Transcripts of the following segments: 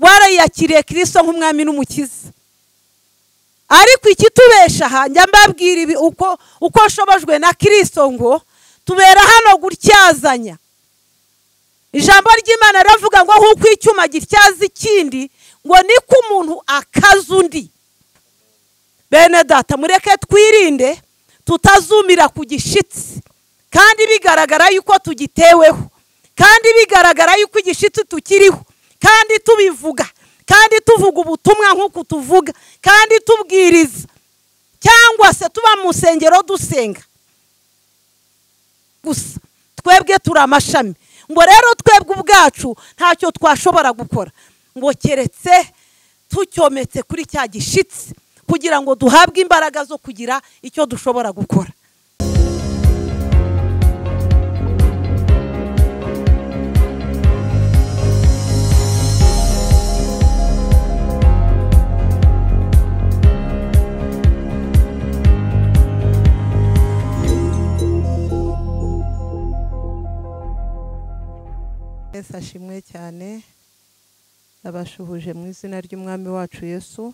Warayakiriye Kristo nk'umwami n'umukiza. Ariko ikitubesha aha njya mbabwira ibi uko nshobojwe na Kristo ngo tubera hano gutyazanya. Ijambo ry'Imana riravuga ngo nk'uko icyuma gityaza ikindi ngo niko umuntu akaza undi. Bene data mureke twirinde tutazumira ku gishitsi kandi bigaragara yuko tugiteweho, kandi bigaragara yuko igishitsi tukiriho, kandi tubivuga, kandi tuvuga ubutumwa nk'uko tuvuga, kandi tubwiriza cyangwa se tuba mu nsengero dusenga. Gusa twebwe turi amashami, ngo rero twebwe ubwacu ntacyo twashobora gukora ngo keretse tucyometse kuri cya gishitsi kugira ngo duhabwe imbaraga zo kugira icyo dushobora gukora. Yesu ashimwe cyane, ndabashuhuje mu izina ry'umwami wacu Yesu.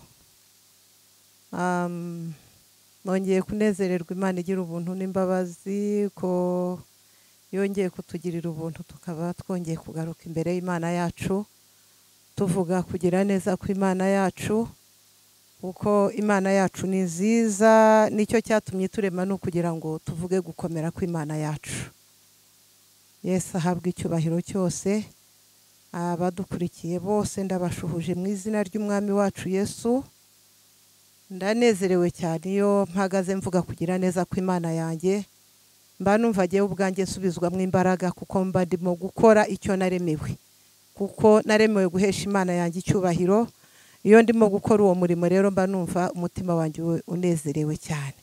Nongeye kunezererwa Imana igira ubuntu n'imbabazi ko yongeye kutugirira ubuntu tukaba twongeye kugaruka imbere y'Imana yacu tuvuga kugira neza kw'Imana yacu, kuko Imana yacu ni nziza, nicyo cyatumye turema no kugira ngo tuvuge gukomera kw'Imana yacu. Yesu ahabwe icyubahiro cyose. Abadukurikiye bose ndabashuhuje mu izina ry'umwami wacu Yesu. Ndanezerewe cyane iyo mpagaze mvuga kugira neza kw'Imana yanjye, mba numva agiye ubwanjye nsubizwamo imbaraga kuko mba ndimo gukora icyo naremewe, kuko naremewe guhesha Imana yanjye icyubahiro. Iyo ndimo gukora uwo murimo rero mba numva umutima wanjye unezerewe cyane.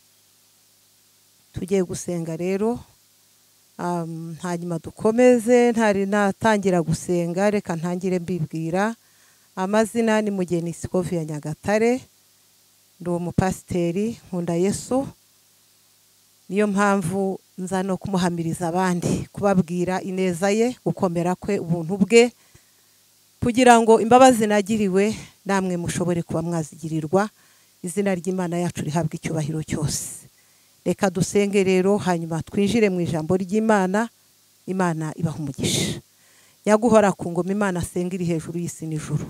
Tugiye gusenga rero, hanyuma dukomeze. Ntari natangira gusenga reka ntangire mbibwira amazina. Ni Mugeni Sikovi ya Nyagatare, ndi umupasiteri, nkunda Yesu, niyo mpamvu nza no kumuhamiriza abandi, kubabwira ineza ye, gukomera kwe, ubuntu bwe, kugira ngo imbabazi nagiriwe namwe mushobore kuba mwazigirirwa. Izina ry'Imana yacu rihabwe icyubahiro cyose. Reka dusenge rero hanyuma twinjire mu ijambo ry'Imana. Imana ibaha umugisha. Nyaguhora ku ngoma Imana asenga iri hejuru y'isi n'ijuru,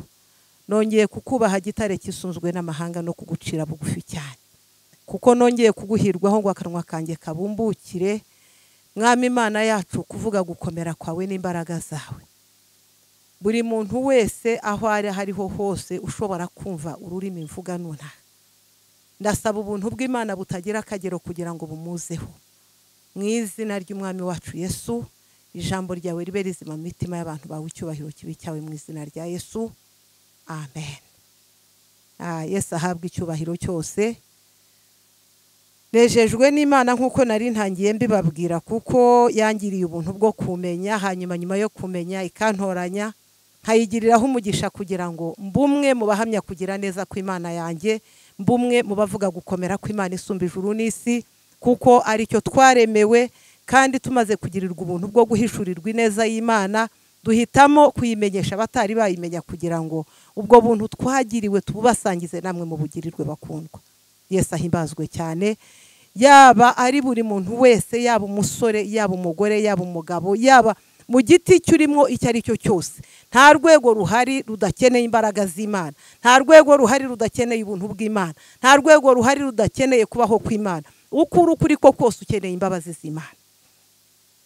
nongeye kukubaha gitare kisunzwe n'amahanga no kugucira bugufi cyane, kuko nongeye kuguhirwaho ngo akanwa kanjye kabumbukire. Mwami Imana yacu, kuvuga gukomera kwawe n'imbaraga zawe. Buri muntu wese aho ari hariho hose ushobora kumva ururimi mvuga nonaha, ndasaba ubuntu bw'Imana butagira akagero kugira ngo bumuzeho. Mu izina ry'umwami wacu Yesu, ijambo ryawe ribe rizima mu mitima y'abantu bawe, icyubahiro kibe cyawe mu izina rya Yesu. Amen. Yesu ahabwe icyubahiro cyose. Nejejwe n'Imana nk'uko nari ntangiye mbibabwira, kuko yangiriye ubuntu bwo kumenya, hanyuma nyuma yo kumenya ikantoranya nkayigiriraho umugisha kugira ngo mbumwe mu bahamya kugira neza kw'Imana yanjye, mbumwe mu bavuga gukomera kw'Imana isumba ijuru n'isi, kuko aricyo twaremewe. Kandi tumaze kugirirwa ubuntu bwo guhishurirwa ineza y'Imana, duhitamo kuyimenyesha abatari bayimenya kugira ngo ubwo buntu twagiriwe tububasangize namwe mu bugirirwe bakundwa. Yesu ahimbazwe cyane. Yaba ari buri muntu wese, yaba umusore, yaba umugore, yaba umugabo, yaba mu giti cyurimo icyo ari cyo cyose, nta rwego ruhari rudakeneye imbaraga z'Imana, nta rwego ruhari rudakeneye ubuntu bw'Imana, nta rwego ruhari rudakeneye kubaho kw'Imana. Uko uri kuri ko kose ukeneye imbabazi z'Imana.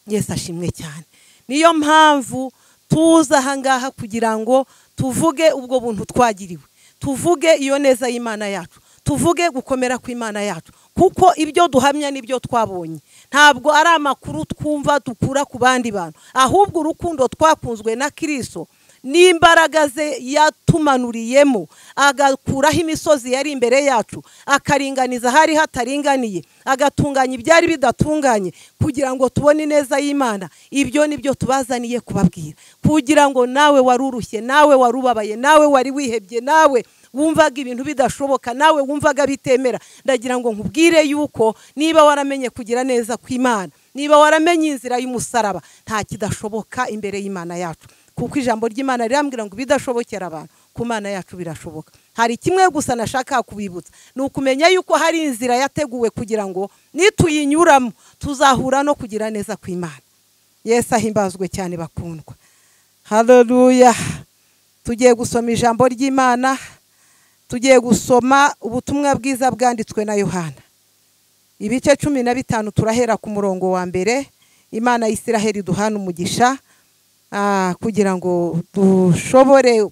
Yesu ashimwe cyane. Niyo mpamvu tuza ahangaha kugira ngo tuvuge ubwo buntu twagiriwe, tuvuge iyo neza y'Imana yacu, tuvuge gukomera kw'Imana yacu, kuko ibyo duhamya nibyo twabonye. Ntabwo ari amakuru twumva dukura ku bandi bantu, ahubwo urukundo twakunzwe na Kristo n'imbaraga ze yatumanuriyemo, agakuraho imisozi yari imbere yacu, akaringaniza hari hataringaniye, agatunganya ibyari bidatunganye kugira ngo tubone ineza y'Imana. Ibyo nibyo tubazaniye kubabwira, kugira ngo nawe warurushye, nawe warubabaye, nawe wari wihebye, nawe wumvaga ibintu bidashoboka, nawe wumvaga bitemera, ndagira ngo nkubwire yuko niba waramenye kugira neza kw'Imana, niba waramenye inzira y'umusaraba, nta kidashoboka imbere y'Imana yacu. Kuko ijambo ry'Imana rirambwira ngo bidashobokera abantu, ku Mana yacu birashoboka. Hari kimwe gusa nashaka kubibutsa, ni ukumenya yuko hari inzira yateguwe kugira ngo nituyinyuramo tuzahura no kugira neza kw'Imana. Yesu ahimbazwe cyane bakundwa. Haleluya. Tugiye gusoma ijambo ry'Imana, tugiye gusoma ubutumwa bwiza bwanditswe na Yohana ibice 15, turahera ku murongo wa mbere. Imana y'Isiraheli duhana umugisha kugira ngo dushobore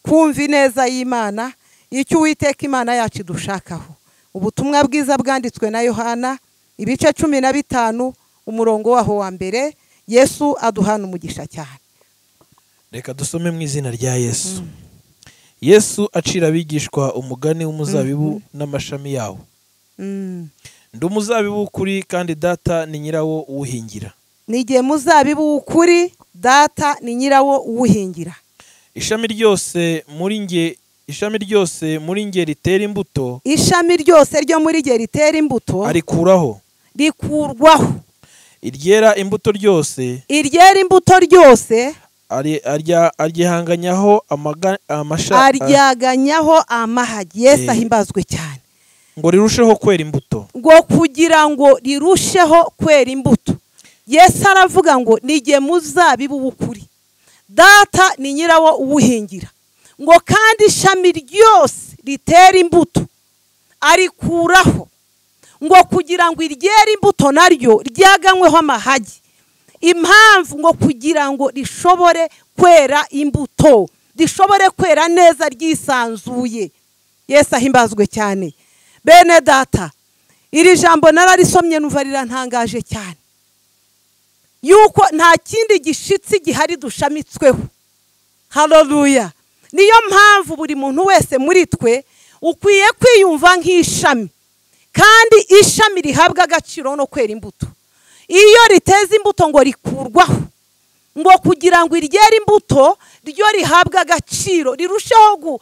kumva ineza y'Imana, icyo Uwiteka Imana yacu dushakaho. Ubutumwa bwiza bwanditswe na Yohana ibice 15 umurongo waho wa mbere. Yesu aduhana umugisha cyane. Reka dusome mu izina rya Yesu. Yesu acira abigishwa umugani w'umuzabibu n'amashami yawo. Ndi umuzabibu w'ukuri kandi data ni nyirawo uwuhingira. Ni igihe muzabibu w'ukuri, data ni nyirawo uwuhingira. Ishami ryose muri nge, ishami ryose muri nge ritera imbuto, ishami ryose ryo muri nge ritera imbuto, arikuraho, rikurwaho. Iryera imbuto ryose, iryera imbuto ryose, aryihanganyaho aryaganyaho amahagi. Yesu ahimbazwe cyane. Ngo rirusheho kwera imbuto, ngo kugira ngo rirusheho kwera imbuto. Yesu aravuga ngo nige muzabibu w'ukuri, data ni nyirawo uwuhingira. Ngo kandi ishami ryose ritera imbuto arikuraho, ngo kugira ngo iryera imbuto naryo ryaganyweho amahagi. Impamvu ngo kugira ngo rishobore kwera imbuto, rishobore kwera neza ryisanzuye. Yesu ahimbazwe cyane. Bene data, iri jambo nararisomye numva rirantangaje cyane, yuko nta kindi gishitsi gihari dushamitsweho. Haleluya. Niyo mpamvu buri muntu wese muri twe ukwiye kwiyumva nk'ishami, kandi ishami rihabwa agaciro no kwera imbuto. Iyo riteze imbuto ngo rikurwaho, ngo kugira ngo iryere imbuto ryo rihabwa agaciro, rirusheho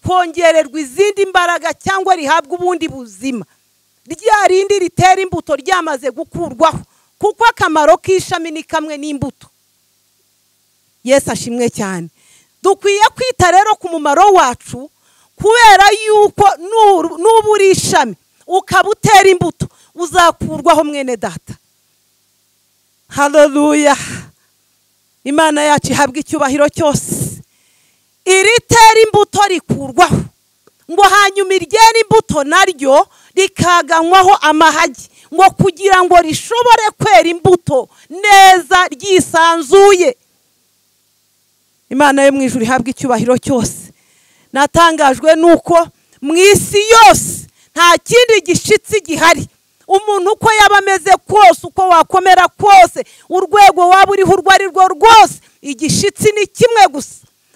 kongererwa izindi mbaraga cyangwa rihabwa ubundi buzima. Rya rindi ritera imbuto ryamaze gukurwaho, kuko akamaro k'ishami ni kamwe n'imbuto. Yesu ashimwe cyane. Dukwiye kwita rero ku mumaro wacu, kubera yuko nuba uri ishami ukaba utera imbuto uzakurwaho mwene data. Haleluya. Imana yacu ihabwa icyubahiro cyose. Iritera imbuto rikurwaho, ngo hanyuma iryera imbuto naryo rikaganywaho amahagi, ngo kugira ngo rishobore kwera imbuto neza ryisanzuye. Imana yo mu ijuru ihabwa icyubahiro cyose. Natangajwe nuko mu isi yose nta kindi gishitsi gihari. Umuntu uko yaba ameze kose, uko wakomera kose, urwego waba uriho urwo ari rwo rwose, igishitsi ni kimwe gusa,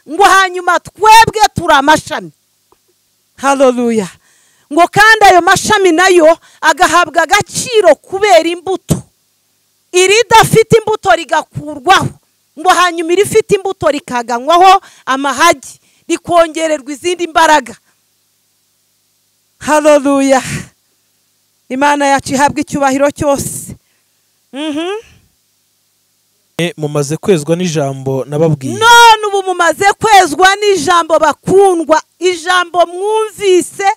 ngo hanyuma twebwe turi amashami. Haleluya. Ngo kandi ayo mashami nayo agahabwa agaciro kubera imbuto. Iridafite imbuto rigakurwaho, ngo hanyuma irifite imbuto rikaganywaho amahagi, rikongererwa izindi mbaraga. Haleluya. Imana yacu ihabwa icyubahiro cyose. Mumaze kwezwa n'ijambo nababwiye. None ubu mumaze kwezwa n'ijambo bakundwa, ijambo mwumvise,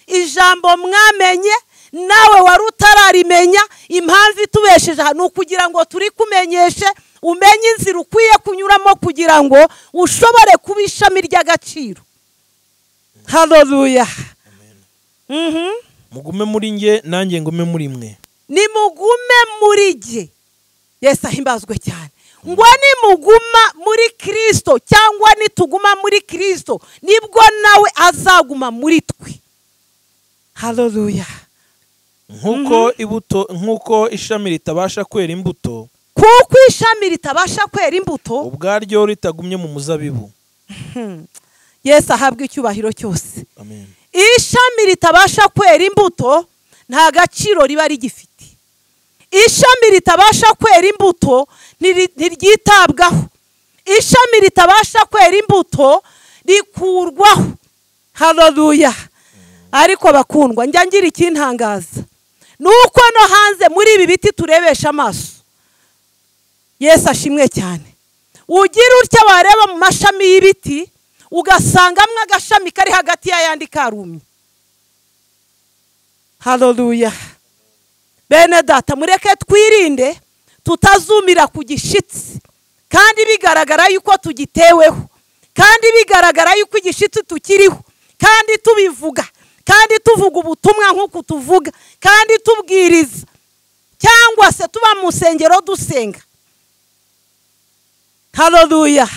ijambo mwamenye, nawe wari utararimenya. Impamvu itubesheje ni ukugira ngo turi kumenyeshe, umenye inzira ukwiye kunyuramo kugira ngo ushobore kuba ishami ry'agaciro. Haleluya. Mugume muri nge nanjye ngume muri mwe. Nimugume muri nge. Yesu ahimbazwe cyane. Ngo nimuguma muri Kristo cyangwa nituguma muri Kristo, nibwo nawe azaguma muri twe. Haleluya. Nkuko ibuto, nkuko ishami ritabasha kwera imbuto, kuko ishami ritabasha kwera imbuto ubwaryo ritagumye mu muzabibu. Yesu ahabwe icyubahiro cyose. Amen. Ishami ritabasha kwera imbuto nta gaciro riba rigifite. Ishami ritabasha kwera imbuto ntiryitabwaho. Ishami ritabasha kwera imbuto rikurwaho. Haleluya. Ariko bakundwa, njya ngira ikintangaza nuko no hanze muri ibi biti turebesha amaso. Yesu ashimwe cyane. Ugira utya wareba mu mashami y'ibiti ugasangamo agashami kari hagati y'ayandi karumye. Haleluya. Bene data, mureke twirinde tutazumira ku gishitsi, kandi bigaragara yuko tugiteweho, kandi bigaragara yuko igishitsi tukiriho, kandi tubivuga, kandi tuvuga ubutumwa nk'uko tuvuga, kandi tubwiriza, cyangwa se tuba mu nsengero dusenga. Haleluya.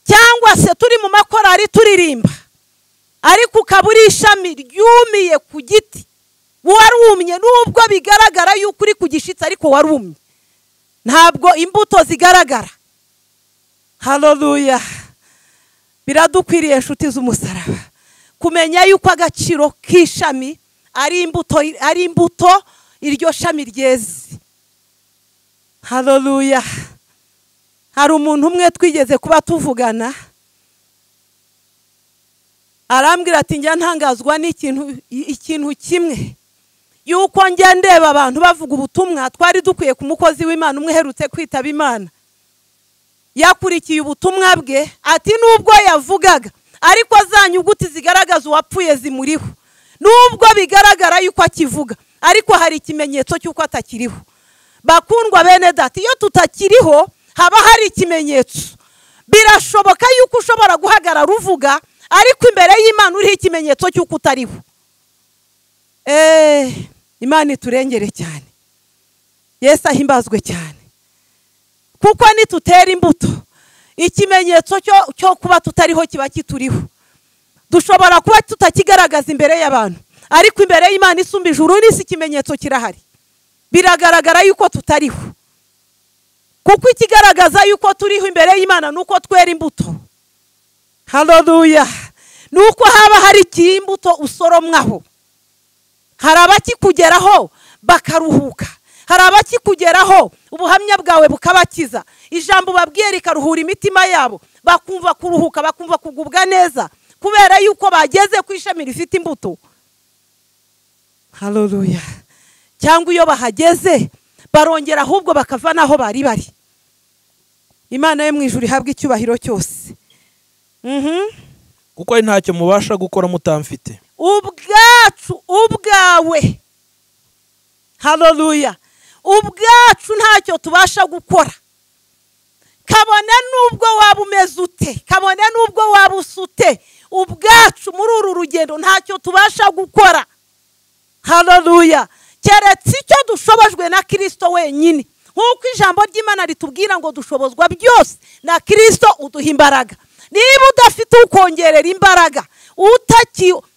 Cyangwa se turi mu makorari turirimba, ariko ukaba uri ishami ryumiye ku giti, warumye nubwo bigaragara yuko uri ku gishitsi, ariko warumye, ntabwo imbuto zigaragara. Haleluya. Biradukwiriye inshuti z'umusaraba kumenya yuko agaciro k'ishami ari imbuto, ari imbuto iryo shami ryeze. Haleluya. Hari umuntu umwe twigeze kuba tuvugana, arambwira ati njya ntangazwa n'ikintu kimwe, yuko njya ndeba abantu bavuga ubutumwa. Twari dukwiye ku mukozi w'Imana umwe uherutse kwitaba Imana, yakurikiye ubutumwa bwe, ati nubwo yavugaga ariko za nyuguti zigaragaza uwapfuye zimuriho, nubwo bigaragara yuko akivuga ariko hari ikimenyetso cy'uko atakiriho. Bakundwa bene data, iyo tutakiriho haba hari ikimenyetso. Birashoboka yuko ushobora guhagarara uvuga, ariko imbere y'Imana uriho ikimenyetso cy'uko utariho. Imana iturengere cyane. Yesu ahimbazwe cyane. Kuko nitutera imbuto, ikimenyetso cyo kuba tutariho kiba kituriho. Dushobora kuba tutakigaragaza imbere y'abantu, ariko imbere y'Imana isumba ijuru n'isi ikimenyetso kirahari. Biragaragara yuko tutariho. Kuko ikigaragaza yuko turiho imbere y'Imana nuko twera imbuto. Haleluya. Nuko haba hari imbuto usoromwaho. Hari abakikugeraho bakaruhuka, hari abakikugeraho ubuhamya bwawe bukabakiza, ijambo babwiye rikaruhura imitima yabo, bakumva kuruhuka, bakumva kugubwa neza, kubera yuko bageze ku ishami rifite imbuto. Haleluya. Cyangwa iyo bahageze barongera ahubwo bakava naho bari bari. Imana yo mu ijuru ihabwe icyubahiro cyose. Kuko ari ntacyo mubasha gukora mutamfite. Ubwacu ubwawe. Haleluya. Ubwacu ntacyo tubasha gukora. Kabone nubwo waba umeze ute, kabone nubwo waba usute, ubwacu muri uru rugendo ntacyo tubasha gukora. Haleluya. Keretse icyo dushobojwe na Kristo wenyine. Nk'uko ijambo ry'Imana ritubwira ngo dushobozwa byose na Kristo uduha imbaraga. Niba udafite ukongerera imbaraga,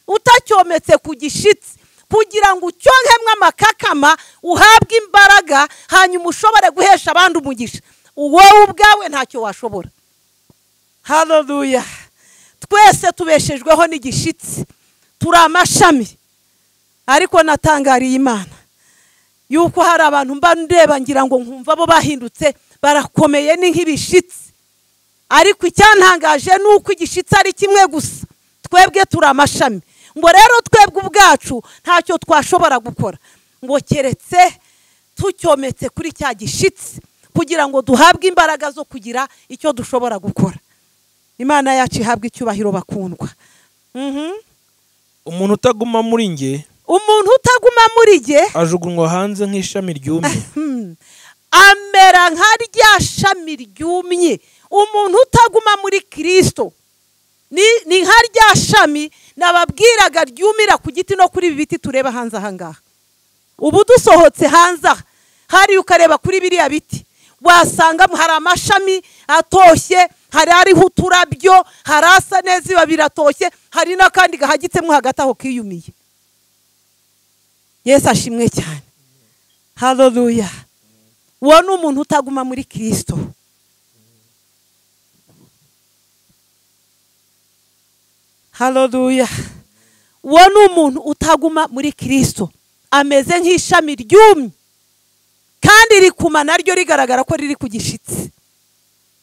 utacyometse ku gishitsi kugira ngo ucyonkemwe amakakama, uhabwe imbaraga, hanyuma ushobore guhesha abandi umugisha, wowe ubwawe ntacyo washobora. Haleluya. Twese tubeshejweho n'igishitsi, turi amashami. Ariko natangariye Imana yuko hari abantu mba ndeba ngira ngo nkumva bo bahindutse barakomeye ni nk'ibishitsi, ariko icyantangaje nuko igishitsi ari kimwe gusa, twebwe turi amashami. Ngo rero twebwe ubwacu ntacyo twashobora gukora, ngo keretse tucyometse kuri cya gishitsi kugira ngo duhabwe imbaraga zo kugira icyo dushobora gukora. Imana yacu ihabwe icyubahiro bakundwa. Umuntu utaguma muri nge, umuntu utaguma muri nge ajugunywa hanze nk'ishami ryumye. Amera nka rya shami ryumye. Umuntu utaguma muri Kristo ni nka rya shami nababwiraga ryumira ku giti no kuri ibi biti tureba hanze aha ngaha. Ubu dusohotse hanze hari ukareba kuri biriya biti, wasanga hari amashami atoshye, hari ariho uturabyo, hari asa neza biba biratoshye, hari n'akandi gahagitsemo hagati aho kiyumiye. Yesu ashimwe cyane. Haleluya. Uwo ni umuntu utaguma muri Kristo. Haleluya. Uwo ni umuntu utaguma muri Kristo, ameze nk'ishami ryumye, kandi rikuma naryo rigaragara ko riri ku gishitsi.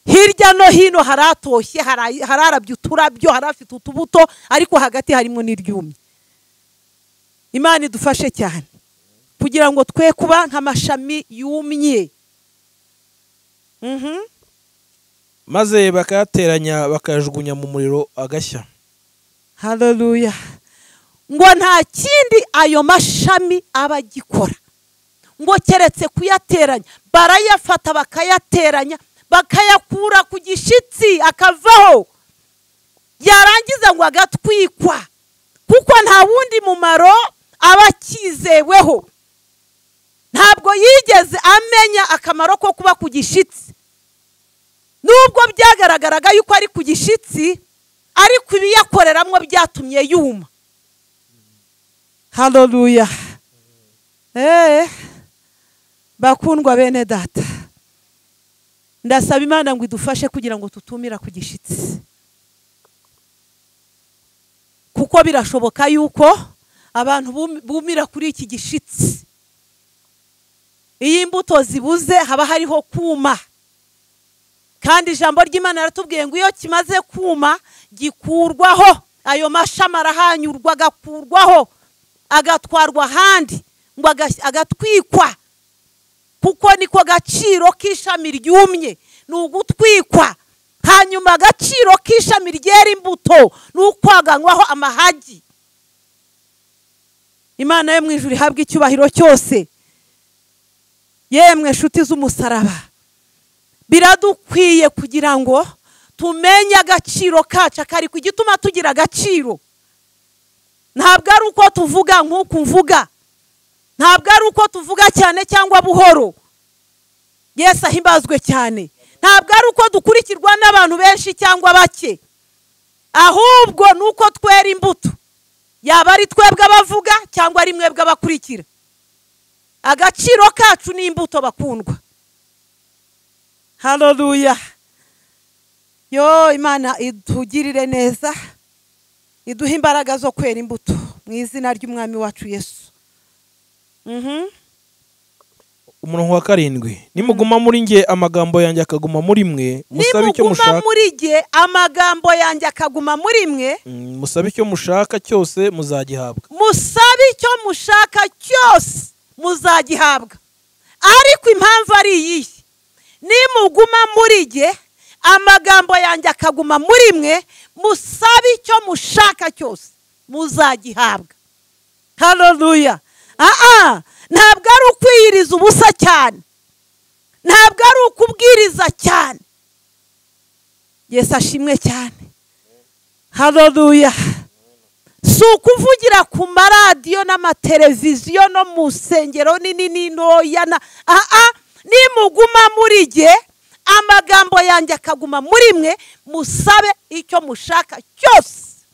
Hirya no hino haratoshye, hararabye uturabyo, harafite utubuto, ariko hagati harimo n'iryumye. Imana idufashe cyane kugira ngo twe kuba nk'amashami yumye. Maze bakayateranya bakayajugunya mu muriro agashya. Haleluya. Ngo nta kindi ayo mashami aba agikora ngo keretse kuyateranya. Barayafata bakayateranya, bakayakura ku gishitsi akavaho, yarangiza ngo agatwikwa, kuko nta wundi mumaro aba akizeweho. Ntabwo yigeze amenya akamaro ko kuba ku gishitsi, nubwo byagaragaraga yuko ari ku gishitsi, ariko ibiyakoreramwo byatumye yuma. Haleluya. Bakundwa bene data, ndasaba Imana ngo idufashe kugira ngo tutumira ku gishitsi, kuko birashoboka yuko abantu bumira kuri iki gishitsi. Iyi imbuto zibuze haba hariho kuma, kandi ijambo ry'Imana yaratubwiye ngo iyo kimaze kuma gikurwaho, ayo mashami arahanyurwa agakurwaho agatwarwa ahandi ngo agatwikwa, kuko niko gaciro k'ishami ryumye ni ugutwikwa. Hanyuma agaciro k'ishami ryera imbuto ni ukwaganywaho amahagi. Imana yo mu ijuru ihabwe icyubahiro cyose. Yemwe nshuti z'umusaraba, biradukwiye kugira ngo tumenye agaciro kacu akari ku gituma tugira agaciro. Ntabwo ari uko tuvuga nk'uko mvuga, ntabwo ari uko tuvuga cyane cyangwa buhoro. Yesu ahimbazwe cyane. Ntabwo ari uko dukurikirwa n'abantu benshi cyangwa bake, ahubwo nuko twera imbuto, yaba ari twebwe abavuga cyangwa ari mwebwe abakurikira. Agaciro kacu ni imbuto bakundwa. Haleluya. Yo Imana itugirire neza, iduhe imbaraga zo kwera imbuto mu izina ry'Umwami wacu Yesu. Umurongo wa 7. Nimuguma muri nge amagambo yanjye akaguma muri mwe, musabe icyo mushaka. Nimuguma muri nge amagambo yanjye akaguma muri mwe, musabe icyo mushaka cyose muzagihabwa. Musabe icyo mushaka cyose muzagihabwa. Ariko impamvu ari iyi, nimuguma muri nge amagambo yanjye akaguma muri mwe, musabe icyo mushaka cyose muzagihabwa. Haleluya. Ntabwo ari ukwiyiriza ubusa cyane, ntabwo ari ukubwiriza cyane. Yesu ashimwe cyane. Haleluya. Si ukuvugira ku maradiyo n'amateleviziyo no mu nsengero nini n'intoya na nimuguma muri jye amagambo yanjye akaguma muri mwe, musabe icyo mushaka cyose.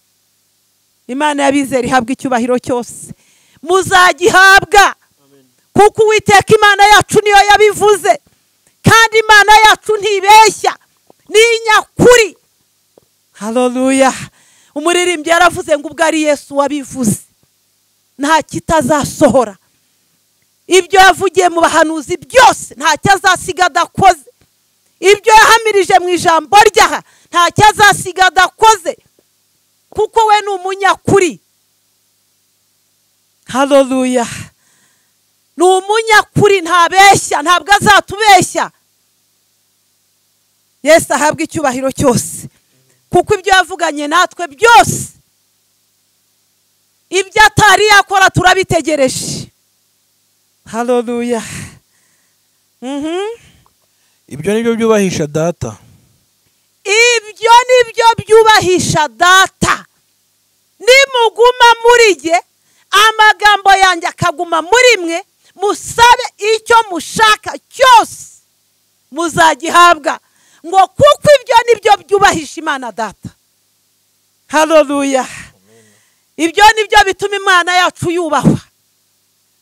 Imana y'abizera ihabwa icyubahiro cyose, muzagihabwa, kuko Uwiteka Imana yacu niyo yabivuze, kandi Imana yacu ntibeshya, ni inyakuri. Haleluya. Umuririmbyi yaravuze ngo ubwo ari Yesu wabivuze nta kitazasohora. Ibyo yavugiye mu bahanuzi byose nta cyazasiga adakoze. Ibyo yahamirije mu ijambo ryaha nta cyazasiga adakoze, kuko we ni umunyakuri. Haleluya. Ni umunyakuri, ntabeshya, ntabwo azatubeshya. Yesu ahabwe icyubahiro cyose, kuko ibyo yavuganye natwe byose, ibyo atari yakora turabitegereje. Haleluya. Ibyo nibyo byubahisha data. Ibyo nibyo byubahisha data. Nimuguma muri jye amagambo yanjye akaguma muri mwe, musabe icyo mushaka cyose muzagihabwa, ngo kuko ibyo nibyo byubahisha Imana data. Haleluya. Ibyo nibyo bituma Imana yacu yubahwa,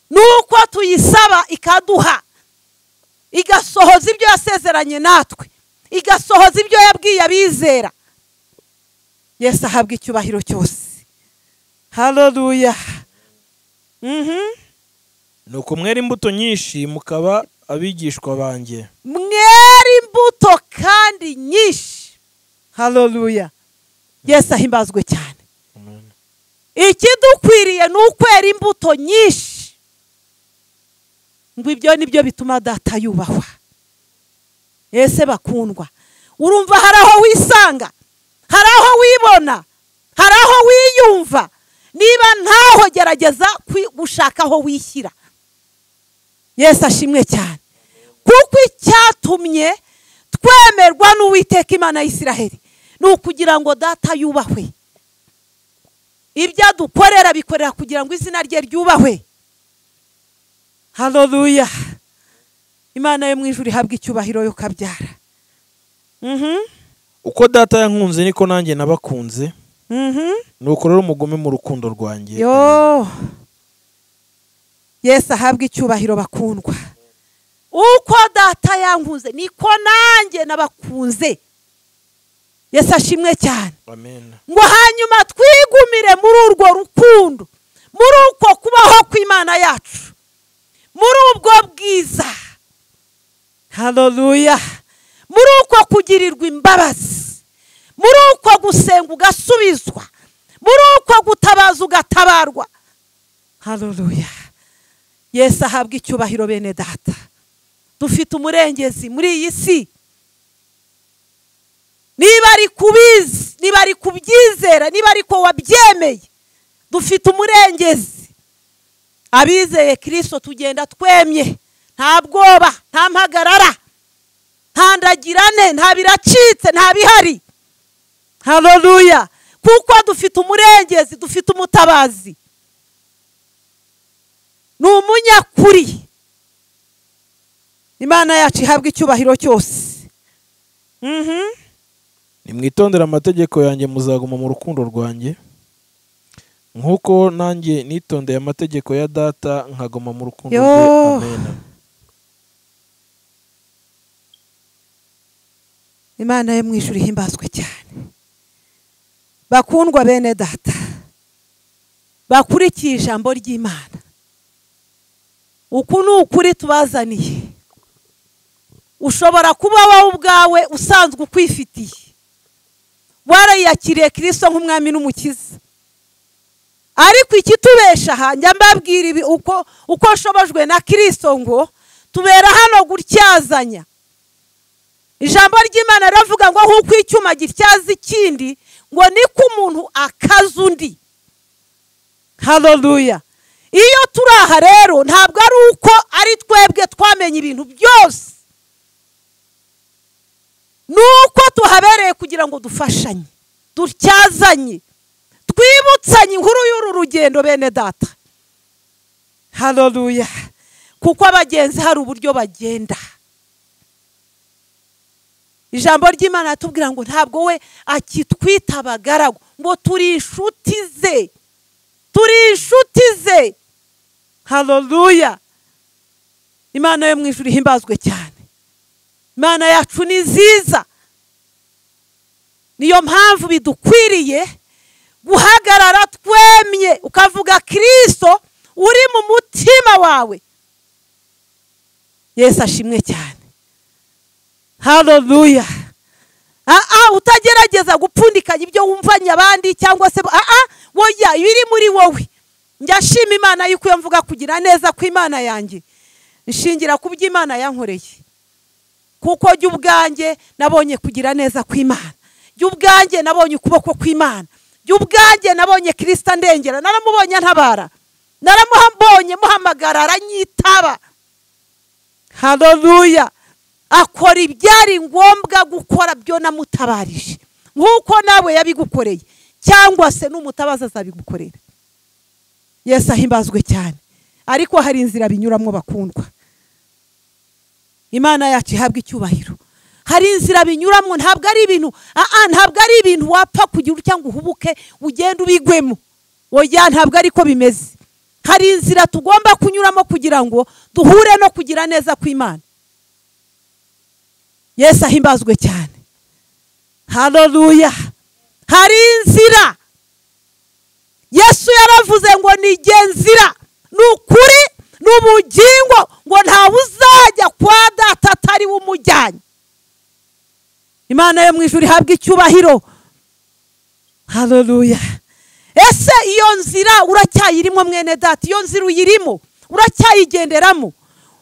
nuko tuyisaba ikaduha, igasohoza ibyo yasezeranye natwe, igasohoza ibyo yabwiye abizera. Yesu ahabwe icyubahiro cyose. Haleluya. Nuko mwera imbuto nyinshi mukaba abigishwa banjye. Mwera imbuto kandi nyinshi. Haleluya. Yesu ahimbazwe cyane. Ikidukwiriye ni ukwera imbuto nyinshi, ngo ibyo nibyo bituma data yubahwa. Ese bakundwa, Urumva hari aho wisanga, hari aho wibona, hari aho wiyumva. Niba ntaho, gerageza gushaka aho wishyira. Yesu ashimwe cyane, kuko icyatumye twemerwa n'Uwiteka Imana y'Isiraheli ni ukugira ngo data yubahwe. Ibyo dukorera bikorera kugira ngo izina rye ryubahwe. Haleluya. Imana yo mu ijuru ihabwa icyubahiro yo kabyara. Uko data yankunze niko nanjye nabakunze. Nuko rero mugume mu rukundo rwanjye. Yo. Yesu ahabwa icyubahiro bakundwa. Uko data yankunze niko nanjye nabakunze. Yesu ashimwe cyane. Amen. Ngo hanyuma twigumire muri urwo rukundo, muri uko kubaho kw'Imana yacu, muri ubwo bwiza. Haleluya. Muri uko kugirirwa imbabazi, muri uko gusenga ugasubizwa, muri uko gutabaza ugatabarwa. Haleluya. Yesu ahabwa icyubahiro bene data. Dufite umurengezi muri iyi si. Niba ari kubizi, niba ari kubyizera, niba ari ko wabyemeye, dufite umurengezi. Abizeye Kristo tugenda twemye, nta bwoba, nta mpagarara, nta ndagirane, nta biracitse, nta bihari. Haleluya. Kuko dufite umurengezi, dufite umutabazi. Ni umunyakuri. Imana yacu ihabwa icyubahiro cyose. Nimwitondera amategeko yanjye muzaguma mu rukundo rwanjye, nkuko nanjye nitondeye amategeko ya data nkaguma mu rukundo rwe. Amen. Imana yo mu ijuru ihimbazwe cyane. Bakundwa bene data, bakurikiye ijambo ry'Imana, uku ni ukuri tubazaniye. Ushobora kuba wowe ubwawe usanzwe ukwifitiye, warayakiriye Kristo nk'umwami n'umukiza, ariko ikitubesha aha, njya mbabwira ibi uko nshobojwe na Kristo, ngo tubera hano gutyazanya. Ijambo ry'Imana riravuga ngo nk'uko icyuma gityaza ikindi, ngo niko umuntu akaza undi. Haleluya. Iyo turi aha rero, ntabwo ari uko ari twebwe twamenye ibintu byose, nuko tuhabereye kugira ngo dufashanye, dutyazanye, twibutsanye inkuru y'uru rugendo bene data. Haleluya. Kuko abagenzi hari uburyo bagenda. Ijambo ry'Imana atubwira ngo ntabwo we akitwita abagaragu, ngo turi inshuti ze, turi inshuti ze. Haleluya. Imana yo mu ijuru ihimbazwe cyane. Imana yacu ni nziza. Niyo mpamvu bidukwiriye guhagarara twemye, ukavuga Kristo uri mu mutima wawe. Yesu ashimwe cyane. Haleluya. Utagerageza gupfundikanya ibyo wumvanye abandi cyangwa se woya ibiri muri wowe. Njya shima Imana yuko iyo mvuga kugira neza kw'Imana yanjye, nshingira ku by'Imana yankoreye. Kuko jya ubwanjye nabonye kugira neza kw'Imana, jya ubwanjye nabonye ukuboko kw'Imana, jya ubwanjye nabonye Kristo andengera, naramubonye ntabara, naramuhabonye muhamagara aranyitaba. Haleluya. Akora ibyari ngombwa gukora byo namutabarije, nkuko nawe yabigukoreye, cyangwa se n'umutabaza azabigukorera. Yesu ahimbazwe cyane. Ariko hari inzira binyuramo bakundwa. Imana yacu ihabwa icyubahiro. Hari inzira binyuramo, ntabwo ari ibintu ntabwo ari ibintu wapfa kugira cyangwa uhubuke ugenda ubigwemo. Oya, ntabwo ariko bimeze. Hari inzira tugomba kunyuramo kugira ngo duhure no kugira neza kw'Imana. Yesu ahimbazwe cyane. Haleluya. Hari inzira. Yesu yaravuze ngo ni nzira, ni ukuri, ni ubugingo, ngo ntawe uzajya kwa data atari we umujyanye. Imana yo mu ijuru ihabwa icyubahiro. Haleluya. Ese iyo nzira uracyayirimo mwene data? Iyo nzira uyirimo, uracyayigenderamo,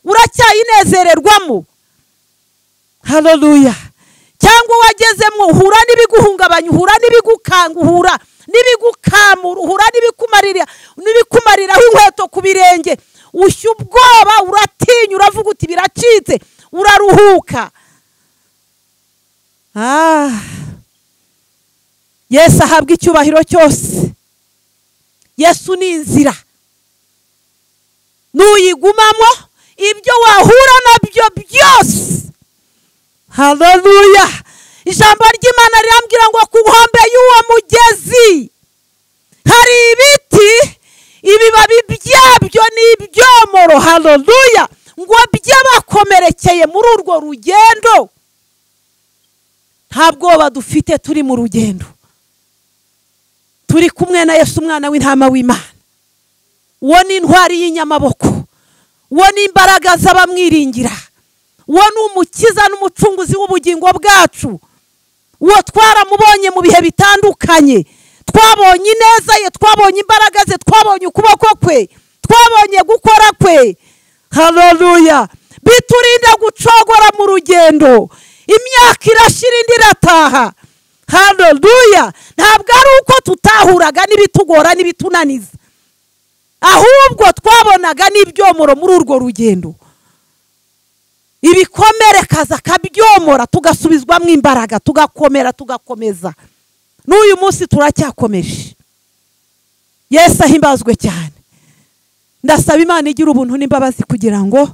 uracyayinezererwamo? Haleluya. cyangwa wagezemo uhura n'ibiguhungabanya, uhura n'ibigukanga, uhura n'ibigukamura, uhura n'ibikumariraho inkweto ku birenge, ushya ubwoba, uratinya, uravuga uti biracitse, uraruhuka. Yesu ahabwa icyubahiro cyose. Yesu ni inzira, nuyigumamo ibyo wahura nabyo byose. Haleluya. Ijambo ry'Imana rirambwira ngo ku nkombe y'uwo mugezi hari ibiti, ibibabi byabyo ni ibyomoro. Haleluya. Ngo by'abakomerekeye muri urwo rugendo. Nta bwoba dufite, turi mu rugendo, turi kumwe na Yesu umwana w'intama w'Imana. Uwo ni intwari y'inyamaboko, uwo ni imbaraga z'abamwiringira, uwo ni umukiza n'umucunguzi w'ubugingo bwacu. Uwo twaramubonye mu bihe bitandukanye, twabonye ineza ye, twabonye imbaraga ze, twabonye ukuboko kwe, twabonye gukora kwe. Haleluya. Biturinda gucogora mu rugendo. Imyaka irashira indi irataha. Haleluya. Ntabwo ari uko tutahuraga n'ibitugora n'ibitunaniza, ahubwo twabonaga n'ibyomoro muri urwo rugendo. Ibikomere kaza kabyomora, tugasubizwamo imbaraga, tugakomera, tugakomeza. N'uyu munsi turacyakomeje. Yesu ahimbazwe cyane. Ndasaba Imana igira ubuntu n'imbabazi kugira ngo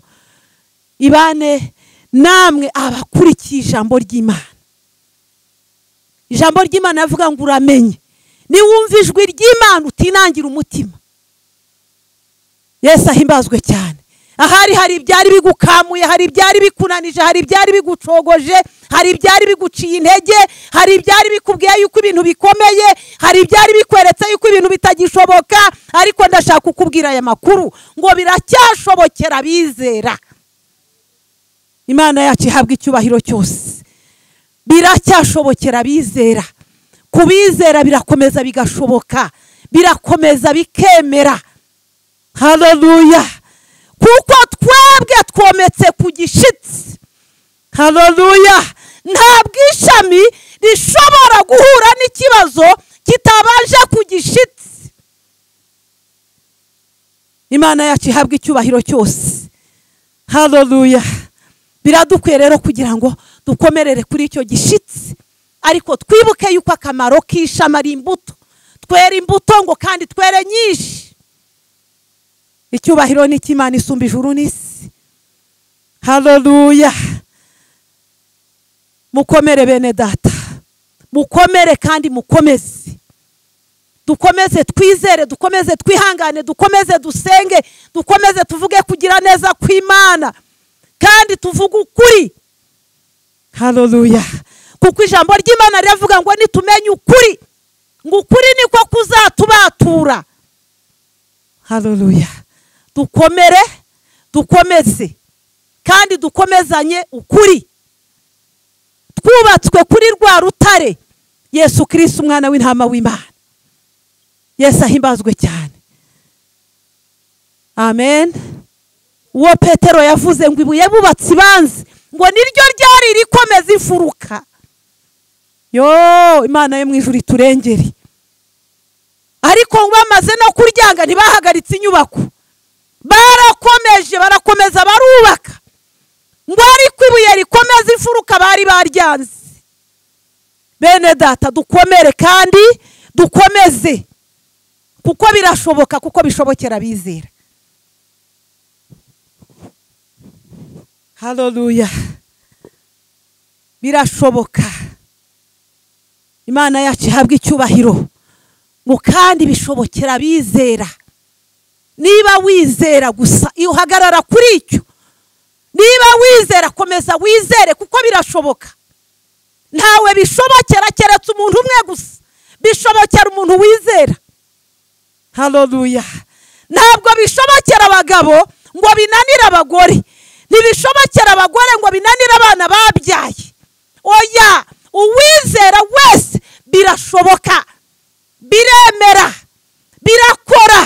ibane namwe abakurikiye ijambo ry'Imana. Ijambo ry'Imana yavuga ngo uramenye, niwumva ijwi ry'Imana utinangira umutima. Yesu ahimbazwe cyane. Ahari hari ibyari bigukamuye, hari ibyari bikunanije, hari ibyari bigucogoje, hari ibyari biguciye intege, hari ibyari bikubwiye yuko ibintu bikomeye, hari ibyari bikweretse yuko ibintu bitagishoboka, ariko ndashaka kukubwira aya makuru ngo biracyashobokera bizera. Imana yacu ihabwa icyubahiro cyose. Biracyashobokera bizera. Kubizera birakomeza bigashoboka, birakomeza bikemera. Haleluya. Kuko twebwe twometse ku gishitsi. Haleluya. Ntabwo ishami rishobora guhura n'ikibazo kitabanje ku gishitsi. Imana yacu ihabwa icyubahiro cyose. Haleluya. Biradukwiye rero kugira ngo dukomerere kuri icyo gishitsi, ariko twibuke yuko akamaro k'ishami ari imbuto. Twere imbuto ngo kandi twere nyinshi. Icyubahiro ni icy'Imana isumba ijuru n'isi. Haleluya. Mukomere bene data, mukomere kandi mukomeze. Dukomeze twizere, dukomeze twihangane, dukomeze dusenge, dukomeze tuvuge kugira neza kw'Imana, kandi tuvuge ukuri. Haleluya. Kuko ijambo ry'Imana riravuga ngo nitumenye ukuri, ngo ukuri niko kuzatubatura. Haleluya. Dukomere, dukomeze kandi dukomezanye ukuri, twubatswe kuri rwa rutare Yesu Kristo umwana w'intama w'Imana. Yesu ahimbazwe cyane. Amen. Uwo Petero yavuze ngo ibuye bubatsi banze, ngo niryo ryari rikomeza imfuruka. Yo, Imana yo mu ijuru iturengere. Ariko bamaze no kuryanga ntibahagaritse inyubako, barakomeje, barakomeza barubaka. Ngo ariko ibuye rikomeza imfuruka bari baryanze. Bene data, dukomere kandi dukomeze, kuko birashoboka, kuko bishobokera bizera. Haleluya. Birashoboka. Imana yacu ihabwa icyubahiro. Ngo kandi bishobokera bizera. Niba wizera gusa, iyo uhagarara kuri icyo, niba wizera komeza wizere, kuko birashoboka. Ntawe bishobokera keretse umuntu umwe gusa. Bishobokera umuntu wizera. Haleluya. Ntabwo bishobokera abagabo ngo binanire abagore, ntibishobokera abagore ngo binanire abana babyaye. Oya, uwizera wese birashoboka, biremera, birakora.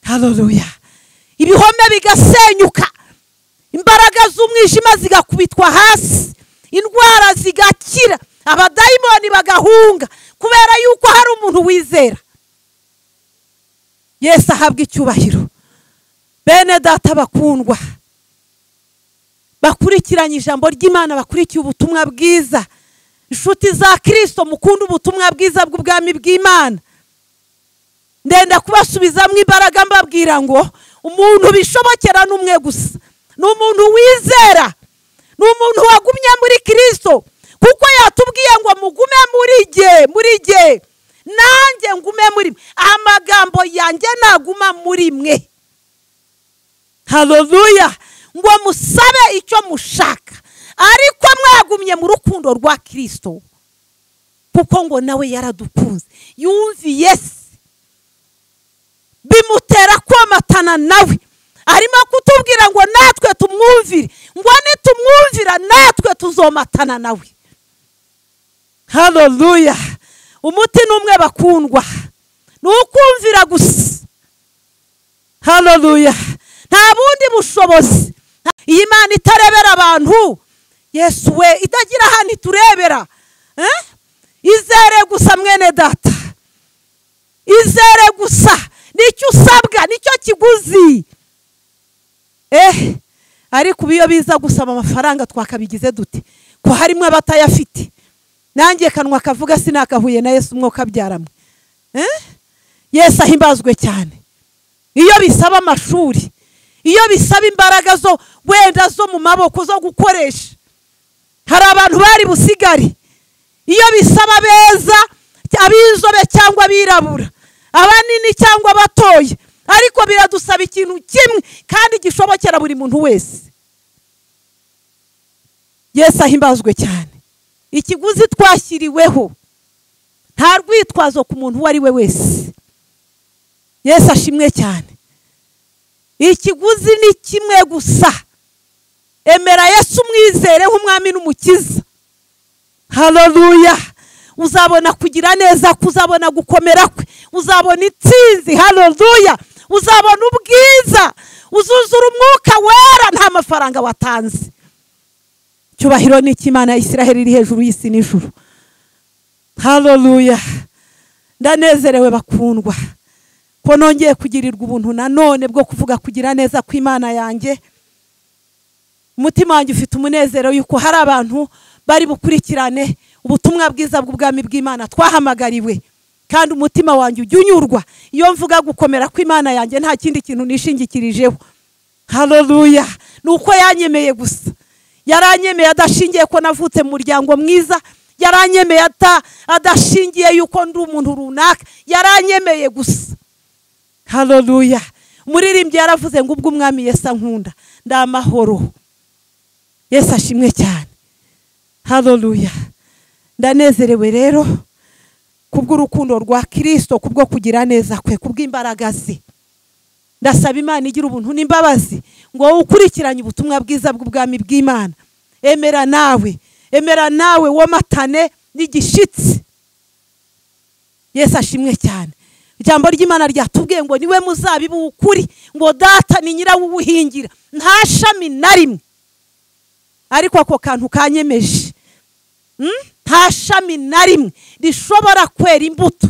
Haleluya. Ibihome bigasenyuka, imbaraga z'umwijima zigakubitwa hasi, indwara zigakira, abadayimoni bagahunga, kubera yuko hari umuntu wizera. Yesu ahabwa icyubahiro. Bene data bakundwa, bakurikiranye ijambo ry'Imana, bakurikiye ubutumwa bwiza, inshuti za Kristo, mukunda ubutumwa bwiza bw'ubwami bw'Imana, ndenda kubasubizamo imbaraga mbabwira ngo umuntu bishobokera n'umwe gusa, ni umuntu wizera, ni umuntu wagumye muri Kristo, kuko yatubwiye ngo mugume muri jye, muri jye, nanjye ngume muri mwe, amagambo yanjye naguma muri mwe. Haleluya! Ngo musabe icyo mushaka, ariko mwagumye mu rukundo rwa Kristo, kuko ngo nawe yaradukunze, yumviye se, bimutera komatana nawe. Arimo kutubwira ngo natwe tumwumvire, ngo nitumwumvira natwe tuzomatana nawe. Haleluya! Umuti n'umwe bakundwa, ni ukumvira gusa. Haleluya! Nta bundi bushobozi. Iyi Mana itarebera abantu, Yesu we itagira ahantu iturebera. Izere gusa mwene data, izere gusa, nicyo usabwa, nicyo kiguzi. Ariko iyo biza gusaba amafaranga twakabigize dute, ko harimo abatayafite? Nanjye kanwa kavuga sinakahuye na Yesu umwuka byaramwe. Yesu ahimbazwe cyane. Iyo bisaba amashuri, iyo bisaba imbaraga zo wenda zo mu maboko zo gukoresha, hari abantu bari busigari. Iyo bisaba beza, ab'inzobe cyangwa abirabura, abanini cyangwa abatoya, ariko biradusaba ikintu kimwe kandi gishobokera buri muntu wese. Yesu ahimbazwe cyane. Ikiguzi twashyiriweho nta rwitwazo ku muntu uwo ari we wese. Yesu ashimwe cyane. Ikiguzi ni kimwe gusa, emera Yesu umwizere nk'umwami n'umukiza. Haleluya! Uzabona kugira neza, uzabona gukomera kwe, uzabona intsinzi. Haleluya! Uzabona ubwiza, uzuzura umwuka wera nta mafaranga watanze. Cyubahiro ni icy'Imana ya Isiraheli iri hejuru y'isi n'ijuru. Haleluya! Ndanezerewe bakundwa, ko nongeye kugirirwa ubuntu nanone bwo kuvuga kugira neza kw'Imana yanjye. Umutima wanjye ufite umunezero yuko hari abantu bari bukurikirane ubutumwa bwiza bw'ubwami bw'Imana twahamagariwe, kandi umutima wanjye ujya unyurwa iyo mvuga gukomera kw'Imana yanjye, nta kindi kintu nishingikirijeho. Haleluya! Nuko yanyemeye gusa, yaranyemeye adashingiye ko navutse mu muryango mwiza, yaranyemeye adashingiye yuko ndi umuntu runaka, yaranyemeye gusa. Haleluya! Umuririmbyi yaravuze ngo ubwo umwami Yesu ankunda ndamahoro. Yesu ashimwe cyane. Haleluya! Ndanezerewe rero kubw'urukundo rwa Kristo, kubwo kugira neza kwe, kubw'imbaraga ze. Ndasaba Imana igira ubuntu n'imbabazi ngo ukurikiranye ubutumwa bwiza bw'ubwami bw'Imana. Emera nawe, emera nawe womatane n'igishitsi. Yesu ashimwe cyane. Ijambo ry'Imana ryatubwiye ngo niwe muzabibu ukuri, ngo data ni nyirawuhingira, nta shami na rimwe. Ariko ako kantu kanyemeje, nta shami na rimwe rishobora kwera imbuto,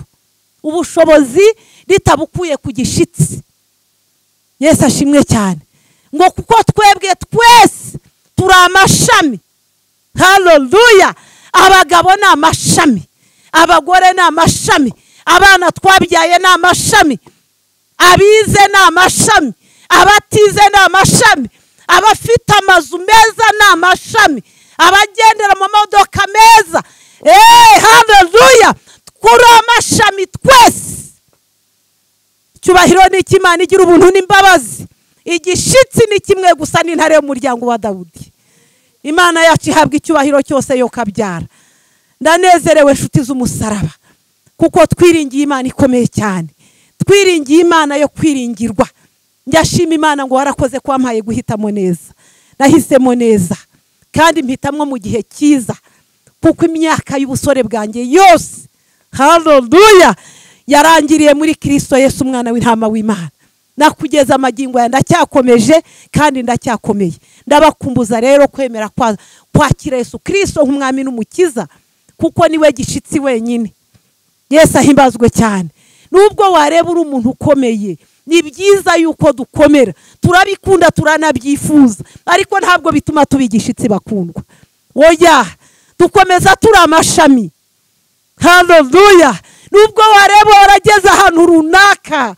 ubushobozi ritabukuye ku gishitsi. Yesu ashimwe cyane. Ngo kuko twebwe twese turi amashami. Haleluya! Abagabo ni amashami, abagore ni amashami, abana twabyaye ni amashami, abize ni amashami, abatize ni amashami, abafite amazu meza ni amashami, abagendera mu modoka meza. Haleluya! Turi amashami twese. Icyubahiro ni icy'Imana igira ubuntu n'imbabazi. Igishitsi ni kimwe gusa, n'intare y'umuryango wa Dawudi. Imana yacu ihabwa icyubahiro cyose yo kabyara. Ndanezerewe inshuti z'umusaraba, kuko twiringiye Imana ikomeye cyane, twiringiye Imana yo kwiringirwa. Njyashima Imana ngo warakoze kwampaye guhitamo neza, nahisemo neza kandi mpitamwo mu gihe cyiza, kuko imyaka y'ubusore bwanjye yose, haleluya, yarangiriye muri Kristo Yesu umwana w'intama w'Imana. Nakugeza amagingo ya ndacyakomeje kandi ndacyakomeye. Ndabakumbuza rero kwemera kwakira Yesu Kristo nk'umwami n'umukiza, kuko niwe gishitsi wenyine. Yesu ahimbazwe cyane. Nubwo wareba uri umuntu ukomeye, ni byiza yuko dukomera, turabikunda turanabyifuza, ariko ntabwo bituma tuba igishitsi bakundwa. Oya, dukomeza turi amashami. Haleluya. Nubwo wareba warageze ahantu runaka,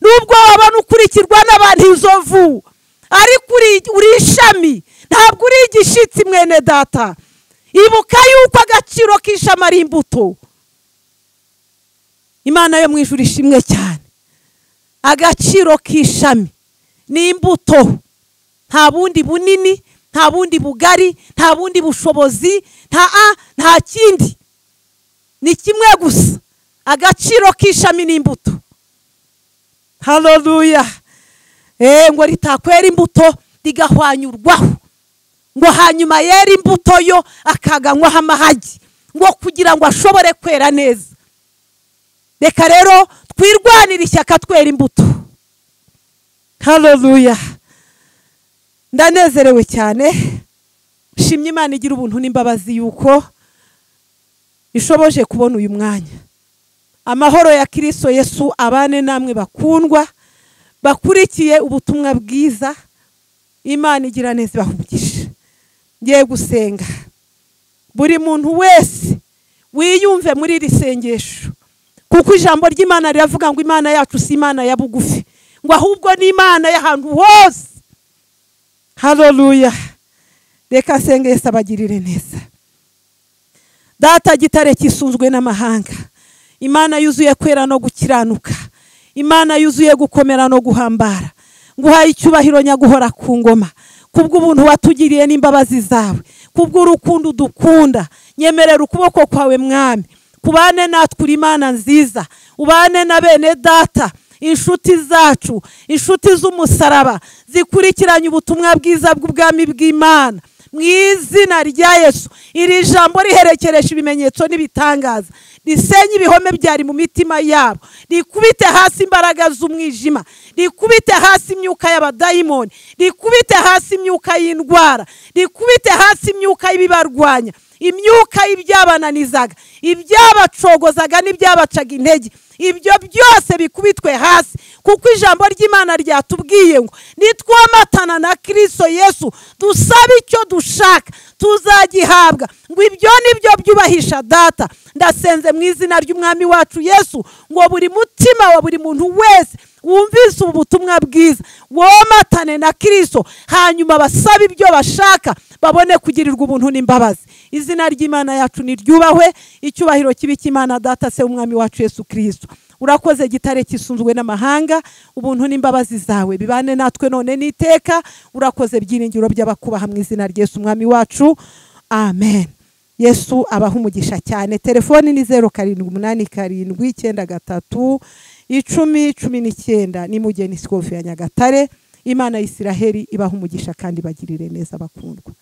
nubwo wabona ukurikirwa n'abantu inzovu, ariko uri ishami, ntabwo uri igishitsi mwene data. Ibuka yuko agaciro k'ishami ari imbuto. Imana yo mu ijuru ishimwe cyane. Agaciro k'ishami ni imbuto. Nta bundi bunini, nta bundi bugari, nta bundi bushobozi, nta kindi, ni kimwe gusa. Agaciro k'ishami ni imbuto. Haleluya. Ngo ritakwera imbuto rigahwanyurwaho, ngo hanyuma yera imbuto yo akaganywaho amahagi, ngo kugira ngo ashobore kwera neza. Reka rero twirwanire ishyaka twera imbuto. Haleluya. Ndanezerewe cyane, shimye Imana igira ubuntu n'imbabazi yuko ishoboje kubona uyu mwanya. Amahoro ya Kristo Yesu abane namwe bakundwa bakurikiye ubutumwa bwiza. Imana igira neza ibahugisha. Ngiye gusenga. Buri muntu wese wiyumve muri iri sengesho, kuko ijambo ry'Imana riravuga ngo Imana yacu si Imana ya bugufi, ngo ahubwo ni Imana y'ahantu hose. Haleluya. Reka senge Yesu abagirire neza. Data gitare kisunzwe n'amahanga, Imana yuzuye kwera no gukiranuka, Imana yuzuye gukomera no guhambara, nguhaye icyubahiro nyaguhora ku ngoma, kubw'ubuntu watugiriye n'imbabazi zawe, kubw'urukundo dukunda. Nyemerera ukuboko kwawe mwami kubane natwe, uri Imana nziza, ubane na bene data, inshuti zacu, inshuti z'umusaraba zikurikiranye ubutumwa bwiza bw'ubwami bw'Imana. Mu izina rya Yesu, iri jambo riherekeresha ibimenyetso n'ibitangaza, risenye ibihome byari mu mitima yabo, rikubite hasi imbaraga z'umwijima, rikubite hasi imyuka y'abadayimoni, rikubite hasi imyuka y'indwara, rikubite hasi imyuka y'ibibarwanya, imyuka y'ibyabananizaga, ibyabacogozaga n'ibyabacaga intege, ibyo byose bikubitwe hasi, kuko ijambo ry'Imana ryatubwiye ngo nitwomatana na Kristo Yesu dusabe icyo dushaka tuzagihabwa, ngo ibyo nibyo byubahisha data. Ndasenze mu izina ry'umwami wacu Yesu ngo buri mutima wa buri muntu wese wumvise ubutumwa bwiza womatane na Kristo, hanyuma basabe ibyo bashaka babone kugirirwa ubuntu n'imbabazi. Izina ry'Imana yacu niryubahwe, icyubahiro kibi cy'Imana data se umwami wacu Yesu Kristo. Urakoze gitare kisunzwe n'amahanga, ubuntu n'imbabazi zawe bibane natwe none n'iteka. Urakoze byiringiro by'abakubaha mu izina rya Yesu umwami wacu, amen. Yesu abaha umugisha cyane. Telefoni ni 0787 93 10 19. Ni Mugeni Sikofi ya Nyagatare. Imana y'Isiraheli ibaha umugisha kandi bagirire neza bakundwa.